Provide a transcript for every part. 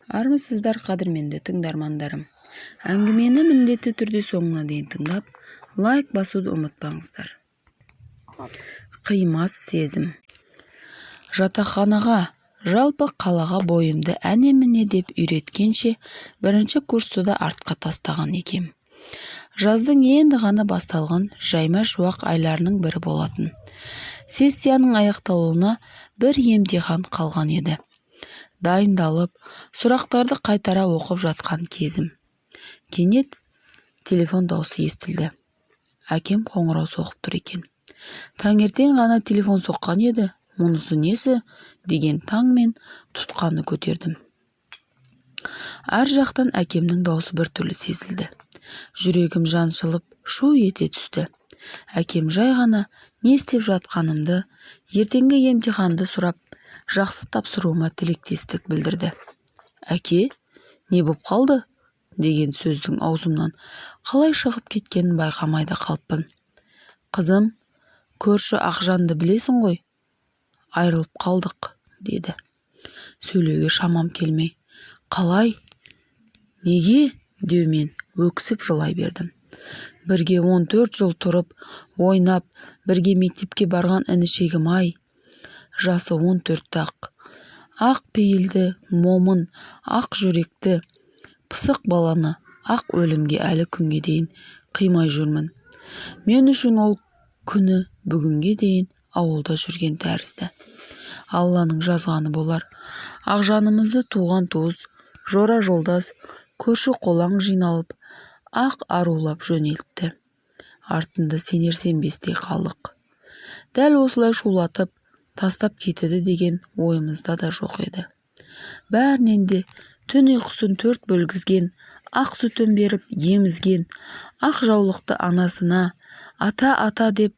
Армысыздар, қадірменді тыңдармандарым! Әңгімені міндетті түрде соңына дейін тыңдап, лайк басуды ұмытпаңыздар. Қимас сезім. Жатақханаға, жалпы қалаға бойымды әне-міне деп үйреткенше бірінші курсты да артқа тастаған екем. Жаздың енді ғана басталған жайма шуақ айларының бірі болатын. Сессияның аяқталуына бір емтихан қалған еді. Дайындалып, сұрақтарды қайтара оқып жатқан кезім. Кенет телефон даусы естілді. Әкем қоңырау соғып тұр екен. Таңертең ғана телефон соққан еді, мұнысы несі деген таңмен тұтқаны көтердім. Ар жақтан әкемнің даусы біртүрлі сезілді. Жүрегім жаншылып, шу ете түсті. Әкем жай ғана не істеп жатқанымды, ертеңгі емтиханды сұрап, жақсы тапсыруыма тілектестік білдірді. «Әке, не боп қалды?» деген сөздің аузымнан қалай шығып кеткенін байқамай да қалыппын. «Қызым, көрші Ақжанды білесің ғой, айырылып қалдық», деді. Сөйлеуге шамам келмей, «Қалай? Неге?» деумен өксіп жылай бердім. Бірге 14 жыл тұрып, ойнап, бірге мектепке барған інішегім-ай, жасы 14-те-ақ. Ақ пейілді, момын, ақ жүректі, пысық баланы ақ өлімге әлі күнге дейін қимай жүрмін. Мен үшін ол күні бүгінге дейін ауылда жүрген тәрізді. Алланың жазғаны болар. Ақжанымызды туған-туыс, жора-жолдас, көрші-қолаң жиналып, ақ арулап жөнелтті. Артында сенер-сенбестей қалдық. Дәл осылай шулатып, тастап кетеді деген ойымызда да жоқ еді. Бәрінен де түн ұйқысын төрт бөлгізген, ақ сүтін беріп емізген, ақ жаулықты анасына ата-ата деп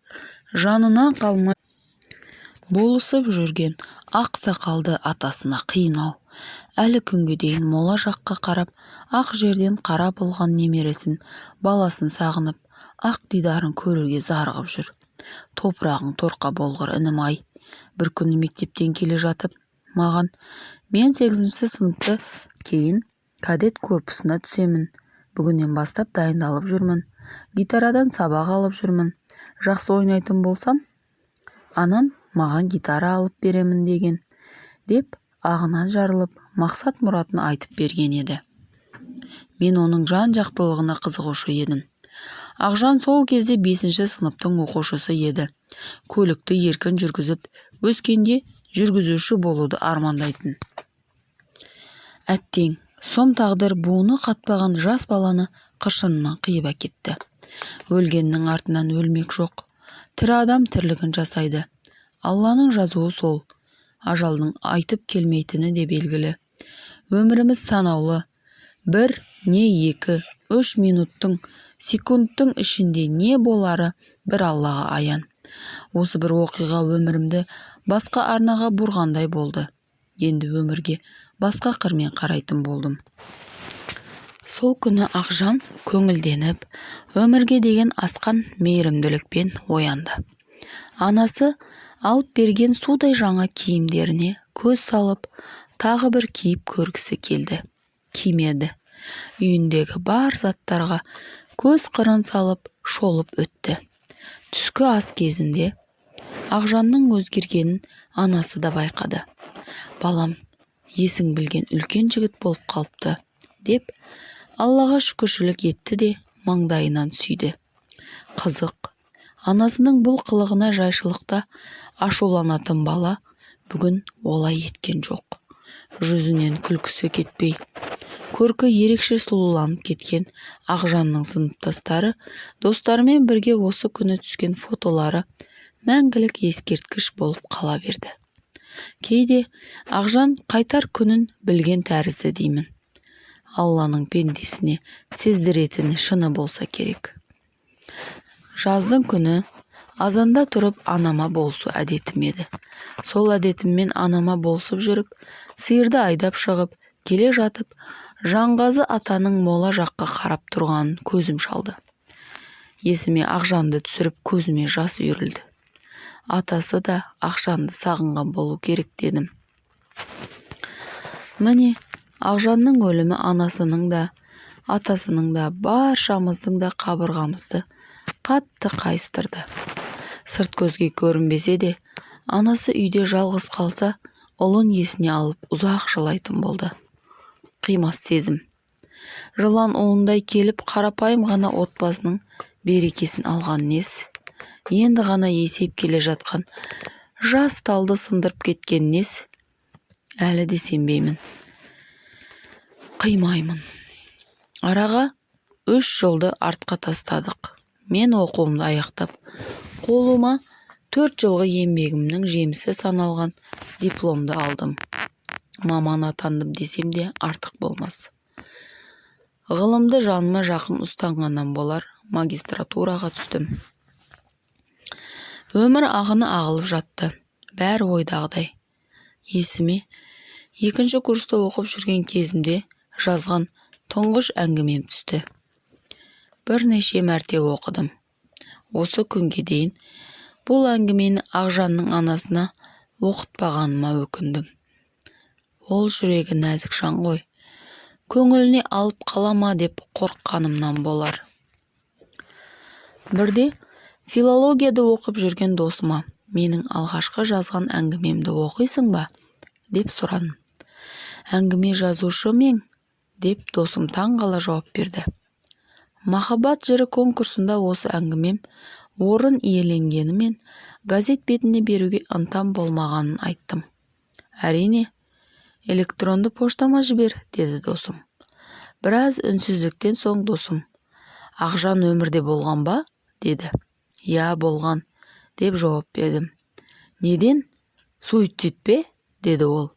жанынан қалмай болысып жүрген ақ сақалды атасына қиын-ау. Әлі күнге дейін мола жаққа қарап, ақ жерден қара болған немересін, баласын сағынып, ақ дидарын көруге зарығып жүр. Топырағың торқа болғыр, інім-ай. Бір күні мектептен келе жатып, маған: «Мен сегізінші сыныпты кейін кадет корпусына түсемін. Бүгіннен бастап дайындалып жүрмін. Гитарадан сабақ алып жүрмін. Жақсы ойнайтын болсам, анам маған гитара алып беремін деген», деп ағынан жарылып, мақсат-мұратын айтып берген еді. Мен оның жан-жақтылығына қызығушы едім. Ақжан сол кезде бесінші сыныптың оқушысы еді. Көлікті еркін жүргізіп, өскенде жүргізуші болуды армандайтын. Әттең, сұм тағдыр буыны қатпаған жас баланы қыршынынан қиып әкетті. Өлгеннің артынан өлмек жоқ. Тірі адам тірлігін жасайды. Алланың жазуы сол. Ажалдың айтып келмейтіні де белгілі. Өміріміз санаулы. Бір, не екі, үш минуттың, секундтың ішінде не болары бір Аллаға аян. Осы бір оқиға өмірімді басқа арнаға бұрғандай болды. Енді өмірге басқа қырмен қарайтын болдым. Сол күні Ақжан көңілденіп, өмірге деген асқан мейірімділікпен оянды. Анасы алып берген судай жаңа киімдеріне көз салып, тағы бір киіп көргісі келді. Кимеді. Үйіндегі бар заттарға көз қырын салып, шолып өтті. Түскі ас кезінде Ақжанның өзгергенін анасы да байқады. «Балам, есің білген үлкен жігіт болып қалыпты», деп Аллаға шүкіршілік етті де маңдайынан сүйді. Қызық, анасының бұл қылығына жайшылықта ашуланатын бала бүгін олай еткен жоқ. Жүзінен күлкісі кетпей, көркі ерекше сұлуланып кеткен Ақжанның сыныптастары, достарымен бірге осы күні түскен фотолары мәңгілік ескерткіш болып қала берді. Кейде Ақжан қайтар күнін білген тәрізді деймін. Алланың пендесіне сездіретіні шыны болса керек. Жаздың күні азанда тұрып анама болысу әдетім еді. Сол әдетіммен анама болысып жүріп, сиырды айдап шығып, келе жатып, Жанғазы атаның мола жаққа қарап тұрғанын көзім шалды. Есіме Ақжанды түсіріп, көзіме жас үйірілді. Атасы да Ақжанды сағынған болу керек дедім. Міне, Ақжанның өлімі анасының да, атасының да, баршамыздың да қабырғамызды қатты қайыстырды. Сырт көзге көрінбесе де, анасы үйде жалғыз қалса, ұлын есіне алып ұзақ жылайтын болды. Қимас сезім. Жылан уындай келіп, қарапайым ғана отбасының берекесін алған нес, енді ғана есейіп келе жатқан жас талды сындырып кеткен нес, әлі де сенбеймін, қимаймын. Араға 3 жылды артқа тастадық. Мен оқуымды аяқтап, қолыма 4 жылғы еңбегімнің жемісі саналған дипломды алдым. Маман атандым десем де артық болмас. Ғылымды жаныма жақын ұстанғаннан болар, магистратураға түстім. Өмір ағыны ағылып жатты. Бәрі ойдағыдай. Есіме екінші курста оқып жүрген кезімде жазған тұңғыш әңгімем түсті. Бірнеше мәрте оқыдым. Осы күнге дейін бұл әңгімені Ақжанның анасына оқытпағаныма өкіндім. Ол жүрегі нәзік жан ғой. Көңіліне алып қала ма деп қорыққанымнан болар. Бірде филологияда оқып жүрген досыма: «Менің алғашқы жазған әңгімемді оқисың ба?» – деп сұрадым. «Әңгіме жазушы ма ең?» – деп досым таң қала жауап берді. «Махаббат жыры» конкурсында осы әңгімем орын иеленгенімен, газет бетіне беруге ынтам болмағанын айттым. «Әрине, электронды поштама жібер», – деді досым. Біраз үнсіздіктен соң досым: «Ақжан өмірде болған ба?» – деді. «Иә, болған», – деп жауап бердім. «Неден, суицид пе?» – деді ол.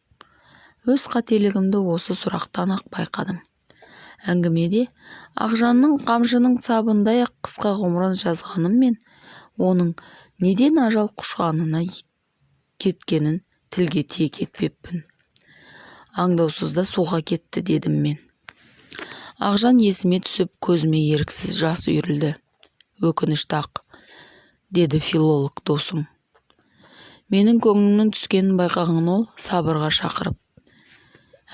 Өз қателігімді осы сұрақтан-ақ байқадым. Әңгімеде Ақжанның қамшының сабындай қысқа ғұмырын жазғаныммен, оның неден ажал құшағына кеткенін тілге тиек етпеппін. «Аңдаусызда суға кетті», – дедім мен. Ақжан есіме түсіп, көзіме еріксіз жас үйірілді. «Өкінішті-ақ», – деді филолог досым. Менің көңілімнің түскенін байқаған ол сабырға шақырып: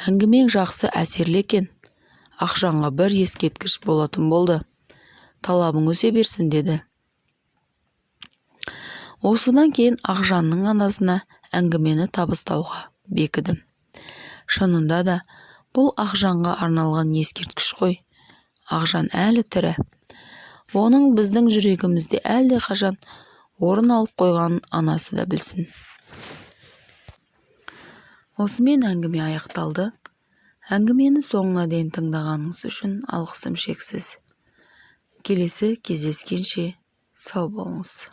«Әңгімең жақсы, әсерлі екен. Ақжанға бір ескерткіш болатын болды. Талабың өсе берсін», – деді. Осыдан кейін Ақжанның анасына әңгімені табыстауға бекідім. Шынында да, бұл Ақжанға арналған ескерткіш қой. Ақжан әлі тірі. Оның біздің жүрегімізде әлдеқашан орын алып қойғанын анасы да білсін. Осымен әңгіме аяқталды. Әңгімені соңына дейін тыңдағаныңыз үшін алғысым шексіз. Келесі кездескенше сау болыңыз.